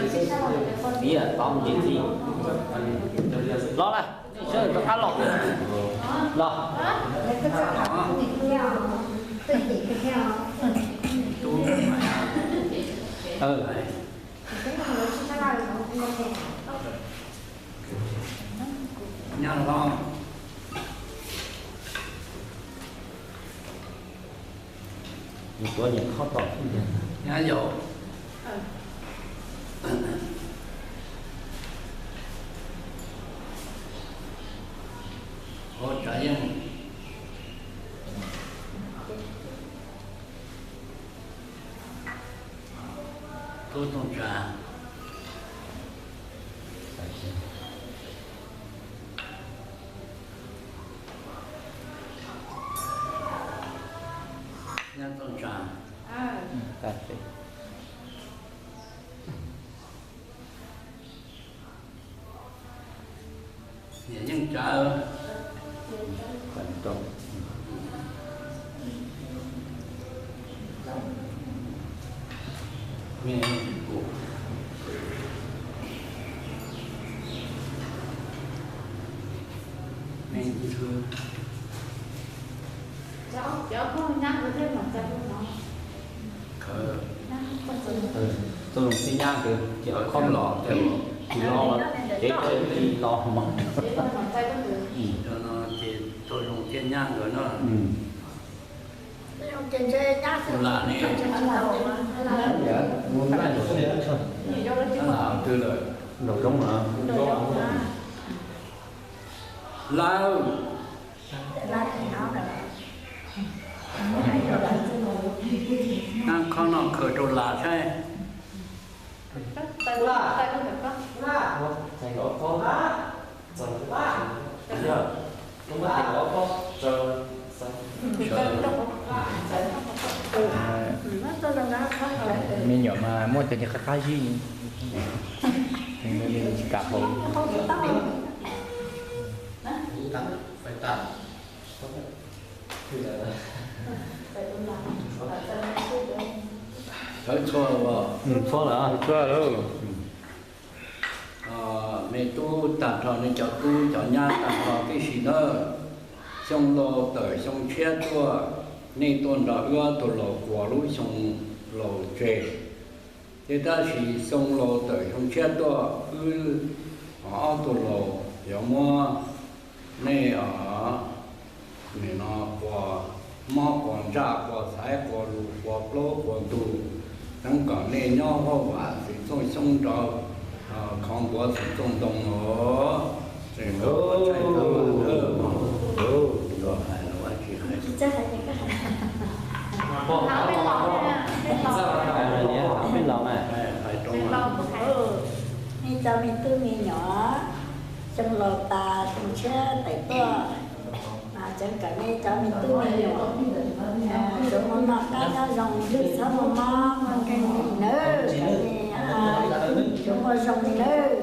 Ib yam tau ntsis txiv los lawm, nej sawv rov qab los los. Nyab los, nyab yau, Hauv Tsav Yeej, Tub Tooj Tsa, Nyab Tooj Tsa, Niam Yeej Tsa, me, me ntxhw, Txoj zoo txij nyab nkawd ces khob los, tsis los ces tsis los mas. Txoj zoo txij nyab nkawd no. Lam ne, twg lawm? Lawv, nab khob no khaws rau Lam saib. Me nyuam mas muaj cov niag qab qab zib, tsis kam haus. Sawv txhua, txhua lawm. Me tub tag nrho, nej cov tub cov nyab tag nrho tib si nawb. Xyoo laus tawm xyoo tshiab tuaj, nej tuaj nrog wb ob tug laus quas lub xyoo laus tseg. Thiab tab sis xyoo laus tawm xyoo tshiab tuaj, wb ob tug laus yuav muab nej nim no quas mob quas ntsaj quas xaiv quas lus quas plaub quas ntug, teev kom nej nyob vaj vam txwv txooj xyoob nrov, khov npuav txwv txooj ntoo os. Tseem ua tshais tau ntawd mas, hais los tsis hais. Peb los, nej cov me tub me nyuam, xyoo laus tas xyoo tshiab tawm tuaj, tseev kom nej cov me tub me nyuam tsuas muaj noj qab nyob zoo, txhob muaj mob muaj nkeeg li nawb. Kom nej tsuas muaj zoo li nawb.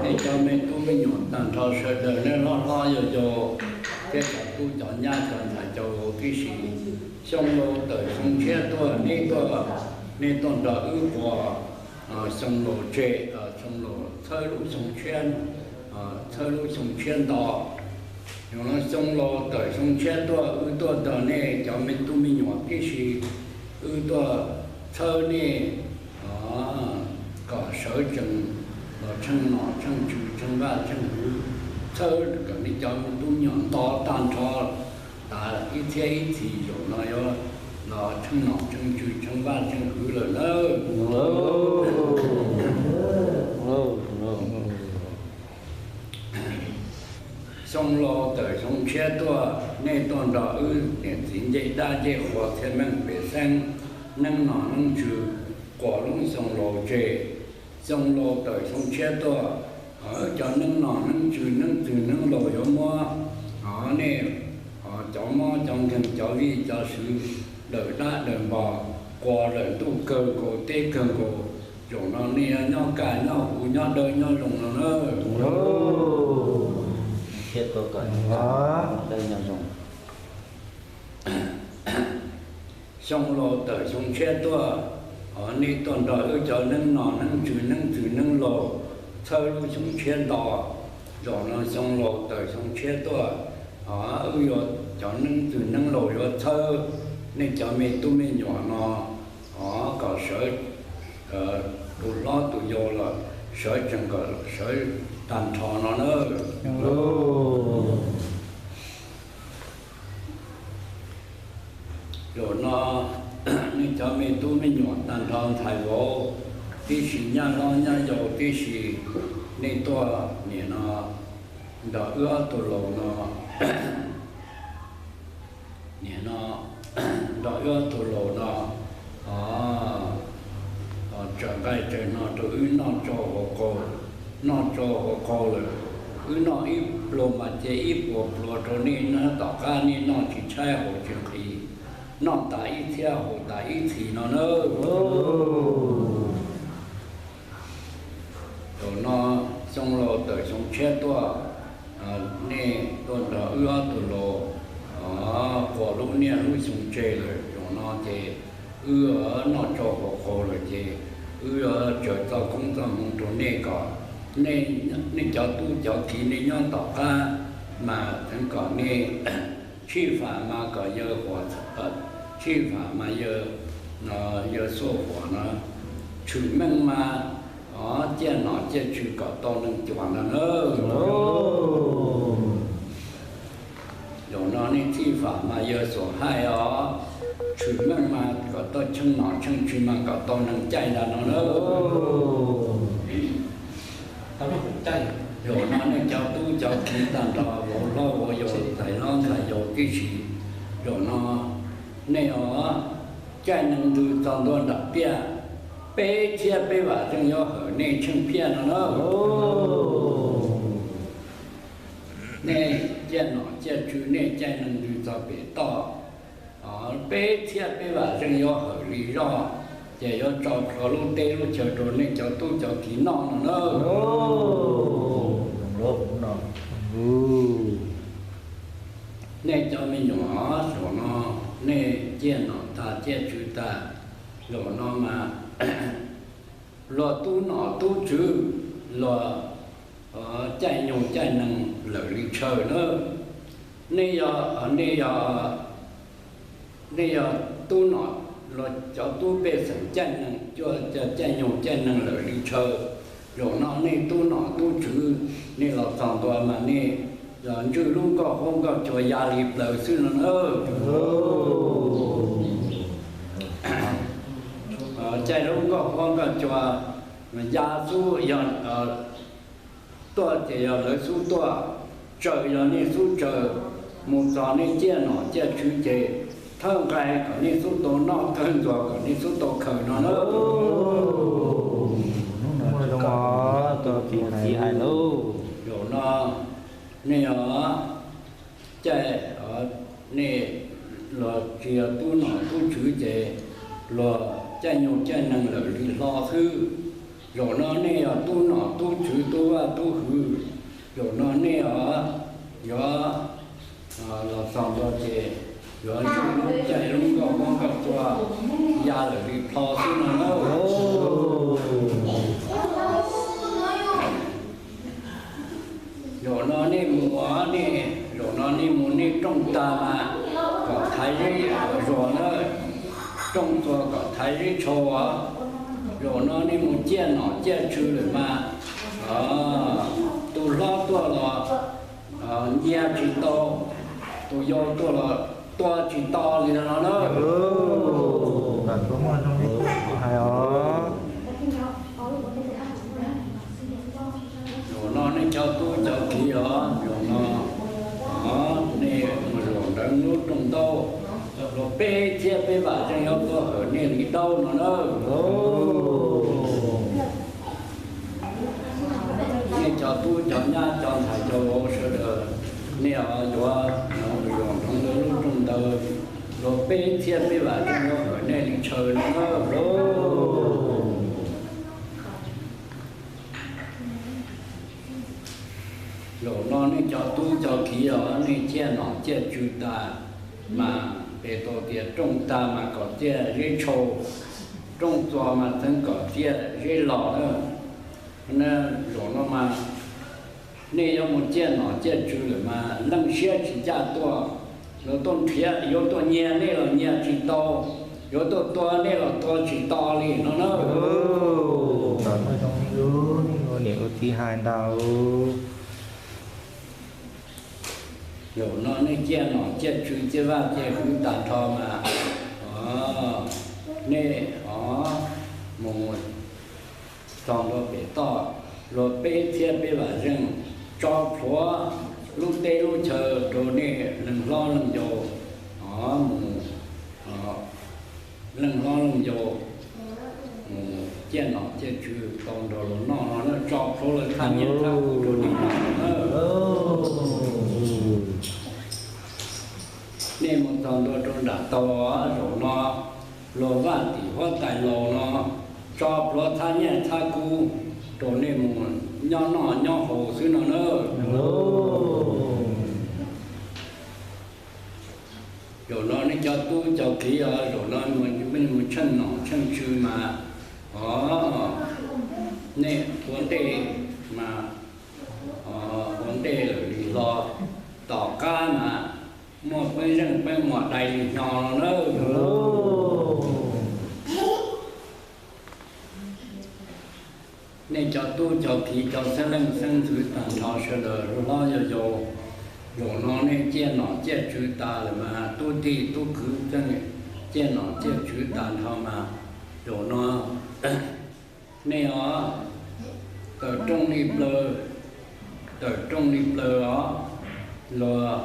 Nej cov me tub me nyuam tag nrho sawv daws, nej hlob hlob yau yau, thiab cov tub cov nyab cov ntxhais cov vauv tib si, xyoo laus tawm xyoo tshiab tuaj, nej tuaj, nej tuaj nrog wb quas xyoo laus tseg, xyoo laus txhawb lub xyoo tshiab, txhawb lub xyoo tshiab nto. Yog no xyoo laus tawm xyoo tshiab tuaj, wb tuaj nrog nej cov me tub me nyuam tib si, wb tuaj txhawb nej kom sawv tsees los tsheej nom tsheej tswv tsheej vaj tsheej hwv, txhawb kom nej cov me tub me nyuam nto tag nrho tas ib txhiab ib txhis zaum no yuav los tsheej nom tsheej tswv tsheej vaj tsheej hwv lawm nawb. Xyoo laus tawm xyoo tshiab tuaj, nej tuaj nrog wb niam txiv ncej dab ncej qhua txhiaj meej pem xeeb, neeb nom neeb tswv, quas lub xyoo laus tseg. Xyoo laus tawm xyoo tshiab tuaj, wb cov neeb nom neeb tswv neeb txwg neeb laus yuav muab nej cov mob cov nkeeg cov vij cov sw daws dab daws npog, quas lawm ntuj kawg nkaus teb kawg nkaus. Zaum no nej yuav nyob kaj nyob huv nyob dawb nyob zoo no nawb. Xyoo laus tawm xyoo tshiab tuaj, Nej tuaj nrog wb cov neeb nom neeb tswv neeb txwv neeb laus txhawb lub xyoo tshiab nto, zaum no xyoo laus tawm xyoo tshiab tuaj, wb yuav cov neeb txwv neeb laus yuav txhawb nej cov me tub me nyuam no kom sawv, tus hlob tus yau los sawv tsees kom sawv tag nrho no na. Zaum no nej cov me tub me nyuam tag nrho ntxhais vauv tib si, nyab hlob nyab yau tib si, nej tuaj nim no nrog wb ob tug laus no, nim no nrog wb ob tug laus no, tsawm nqaij tsawm hno rau wb noj tsau haus qaug, noj tsau haus qaug lawm, wb noj ib pluag mas cia ib puas pluag rau nej noj, tom qab nej noj tsis tshaib haus tsis nqhis, noj tas ib txhiab haus tas ib txhis no na. Zaum no xyoo laus tawm xyoo tshiab tuaj, nej tuaj nrog wb ob tug laus quas lub niaj lub xyoo tseg lawm, zaum no ces wb noj tsau haus qaug lawm ces wb tsaws txoj koob txoj hmoov rau nej kom nej cov tub cov kiv nej nyob tom qab mas tseev kom nej tshij fam mas kom yawg huam, tshij fam mas yawg, yawg xuaj huam no, tshwm meej mas ciaj nom ciaj tswv kom tau neeg cuam ntag na. Zaum no nej tshij fam mas yawg xuam haij os, tshwm meej mas kom tau tsheej nom tsheej tswv mas kom tau neeg caij ntag no na. Zaum no nej cov tub cov kiv tag nrho vauv hlob vauv yau ntxhais hlob ntxhais yau tib si, zaum no nej os, caij neeg ntws txog ntua nram tiaj, peb txhiab peb vam zeej yuav hawm nej tsheej phiaj no na. Nej ciaj nom ciaj tswv nej caij neeg ntws txog pem toj, peb txhiab peb vam zeej yuav hawm li zoj, ces yuav tso plhuav lub teb lub chaw rau nej cov tub cov kiv noj no na. Nej cov me nyuam, zaum no nej ciaj nom tag ciaj tswv tag, zaum no mas luag tub nom tub tswv, luag caij nyuj caij nees lawm li tshaw na. Nej yog, nej yog, nej yog tub nom, luag cov tub pej xeem caij nees, caij nyuj caij nees lawm li tshaw. Zaum no nej tub nom tub tswv, nej los txog ntua mas nej los ntswj lub nkoj huab nkoj cua ya li plaws xwb no na. Caij lub nkoj huab nkoj cua ya xub yog tuaj ces yog lawv xub tuaj, tsaws yog nej xub tsaws, mus txog nej ciaj nom ciaj tswv ces thawj nqaij kom nej xub tau noj, thawj ntxuag kom nej xub tau khaws no na. Hnub no zoo os, tus txiv hais lauj. Zaum no nej os, caij, nej los tsis yog tub nom tub tswv ces luag caij nyuj caij nees lawm li hlo xwb. Zaum no nej yog tub nom tub tswv tub vaj tub hwv, zaum no nej os, yuav los txog ntua ces yuav ntswj lub caij lub nkoj huab nkoj cua ya lawm li plho xwb no na. Zaum no nej mus, nej, zaum no nej mus nej rooj tag mas kom thaiv zeb zuag na, rooj txuag kom thaiv zeb tshau os. Zaum no nej mus ciaj nom ciaj tswv lawm mas tus hlob tuaj los ncia tsis tau, tus yau tuaj los tua tsis tau li no na. Hais os. Zaum no nej cov tub cov kiv os, zaum no nej mus zaum ntawm lub rooj ntaub, luag peb txhiab peb vam zeej yuav tuaj hawm nej li daub no na. Nej cov tub cov nyab cov ntxhais cov vauv sawv daws, nej yuav mus zaum ntawm lub rooj ntawd, luag peb txhiab peb vam zeej yuav hawm nej li tshaw no na. Zaum no nej cov tub cov kiv os, nej ciaj nom ciaj tswv tas mas peb tau tias rooj tag mas kom ciaj zeb tshau, Rooj txuas mas txheev kom txiaj zeb los na. Zaum no mas nej yuav mus ciaj nom ciaj tswv lawm mas leej siab tsis ncaj tuaj, yuav tuaj nrhiav, yuav tuaj nyiag nej los nyiag tsis tau, yuav tuaj tua nej los tua tsis tau li no na. Niam ua txiv hais ntag. Zaum no nej ciaj nom ciaj tswv ciaj vaj ciaj hwv tag nrho mas, o, nej o mus txog ntua pem toj, luag peb txhiab peb vam zeej tso plhuav lub teb lub chaw rau nej leej hlob leej yau, o, mus, o, leej hlob leej yau mus ciaj nom ciaj tswv tau nrog luag noj no na, tso plhuav luag thaj nyiaj thaj kub rau nej noj na. Nej mus txog ntua rau nram tau, zaum no luag vaj tim huab tais laus no tso plhuav thaj nyiaj thaj kub rau nej mus nyob noj nyob haus xwb no na. Zaum no nej cov tub cov kiv os, zaum no mus tsheej nom tsheej tswv mas, o, nej ua ntej mas, o, ua ntej lawm li hlo, tom qab mas muaj peeb zeej peeb mom dai li hnyo no na. Nej cov tub cov kiv cov xeeb leej xeeb ntxwv tag nrho sawv daws hlob hlob yau yau, zaum no nej ciaj nom ciaj tswv tas lawm mas tub tij tub kwv txeej ciaj nom ciaj tswv tas nrho mas, zaum no nej os, tawm rooj li plaws, tawm rooj li plaws os, los,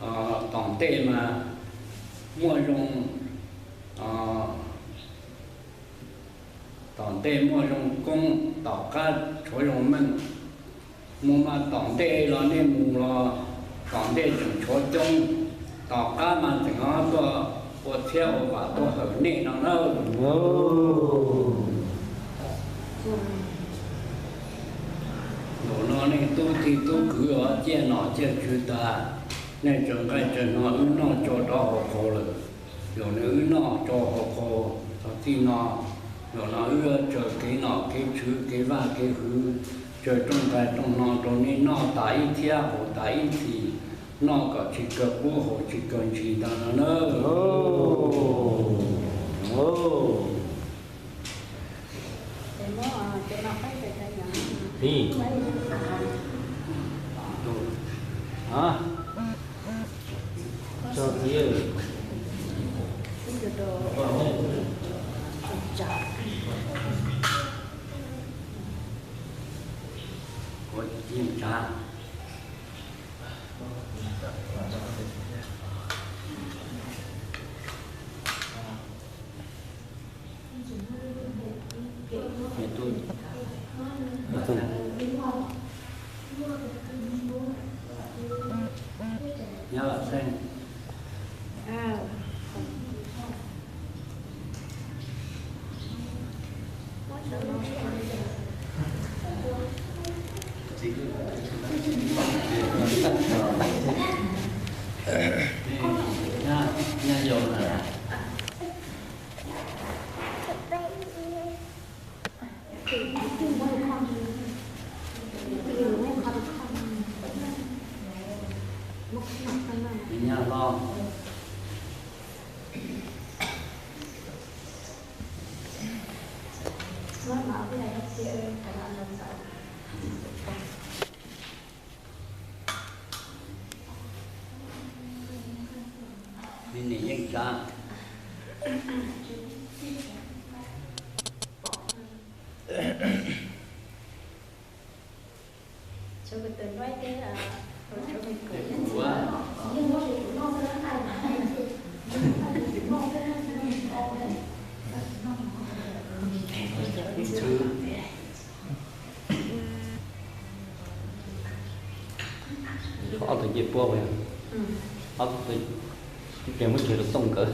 o, tom ntej mas muaj zoo, o, tom ntej muaj zoo koob, tom qab tshuav zoo meej. Mus mas tom ntej los nej mus los tom ntej tseem tshuav coob, tom qab mas tseem ho tuaj ua txhiab ua vam tuaj hawm nej no na. Zaum no nej tub tij tub kwv os, ciaj nom ciaj tswv tas, nej tsaws nqaij tsaws hno wb noj tso rov hauv qhov lawm. Zaum no wb noj tso hauv qhov txog txij no, zaum no wb tsaws kev nom kev tswv kev vaj kev hwv, tsaws rooj nqaij rooj hno rau nej noj tas ib txhiab haus tas ib txhis, noj kom tsis kawg pub haus tsis kawg ntsis ntag no na. Nyob los xeeb. Nyab, nyab yau na. Nyab hlob. Niam yeej tsav. Ob tug ncej puab, ob tug, muab ceg rau Txooj nkawd.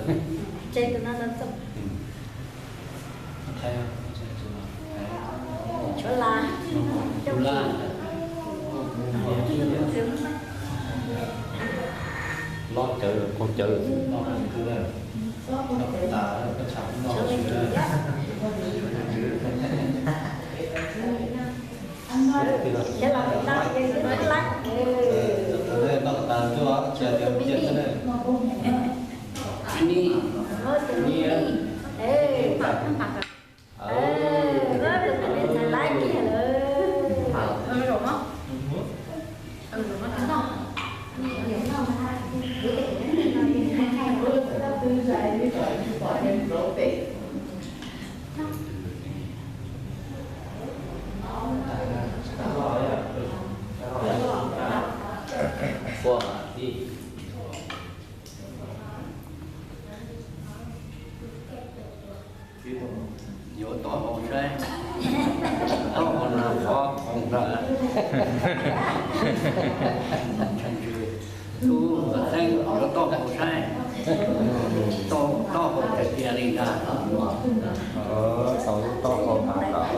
Lob cawv, qaug cawv. Yuav taub hau saib, taub hau no qhov qoos ntag. Tub Vam Xeeb yuav taub hau saib, taub hau tiag tiag li ntag. Tau lub taub hau mas lawm,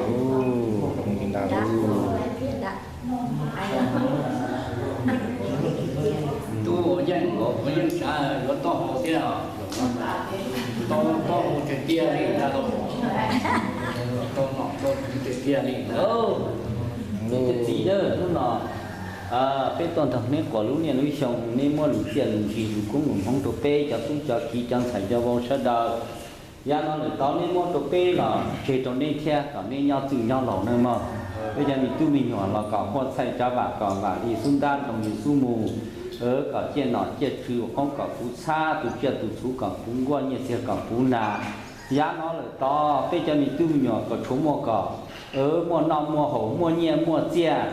li ntag. Tub Vam Yeej, Vam Yeej xav yuav taub hau thiab, tau taub hau tiag tiag li ntag lauj. Tau nom tau tswv tiag tiag li ntag. Txiv, hnub no peb tuaj nrog neb quas lub niaj lub xyoo, neb muab lus txiaj lus ntsig lus koob lus hmoov rau peb cov tub cov kiv cov ntxhais cov vauv sawv daws. Yav no lawm tod neb muab rau peb los tseg rau neb thiab kom neb nyob txwj nyob laus nawb mog. Peb cov me tub me nyuam los kom muaj txhaij tsav vam kom vam li xub ntab ntoo li xub mus, kom ciaj nom ciaj tswv ua qoob kom puv txhab tus tsiaj tus txhu kom puv nkuaj nyiaj txiag kom puv nas. Yav no lawm tod peb cov me tub me nyuam kom tshuav muaj kom muaj noj muaj haus muaj nyiaj muaj txiaj,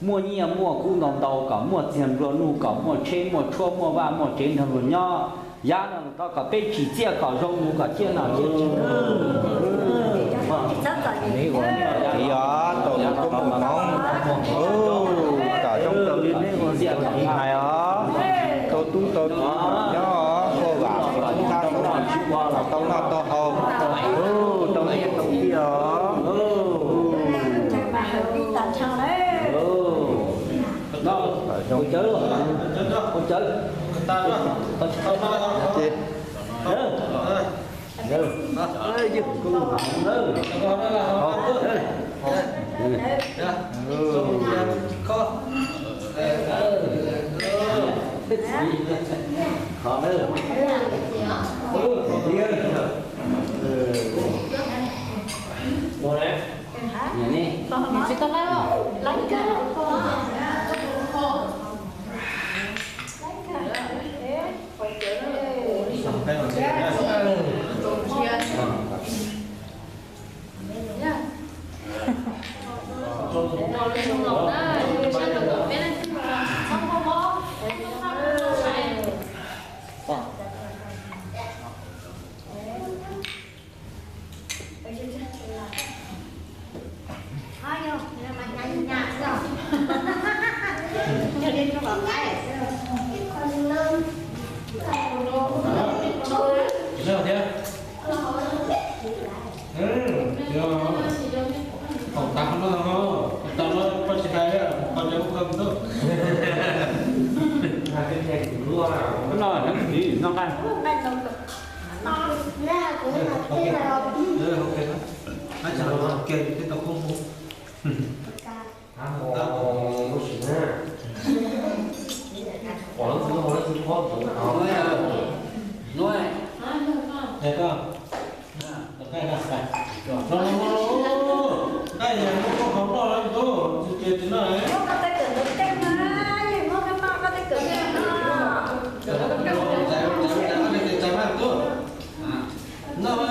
muaj nyiaj muaj kub ntau ntau kom muaj txiag nplua nuj kom muaj tsheb muaj tshuab muaj vaj muaj tsev nrog luag nyob. Yav no lawm tod kom peb tsim txiaj kom zoo mus kom ciaj nom ciaj tswv. Txiv os, tau lus koob lus hmoov, kom zoo raws li neb ua txiv hais os. Tau tub tau kiv nyob, quaj vam tau noj tau haus, tau nyiaj tau txiaj os. Tau tas no, tau no koj tsis hais, koj cov ub koj mus tuaj. No, no nqa.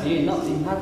Txiv noj txiv hmab.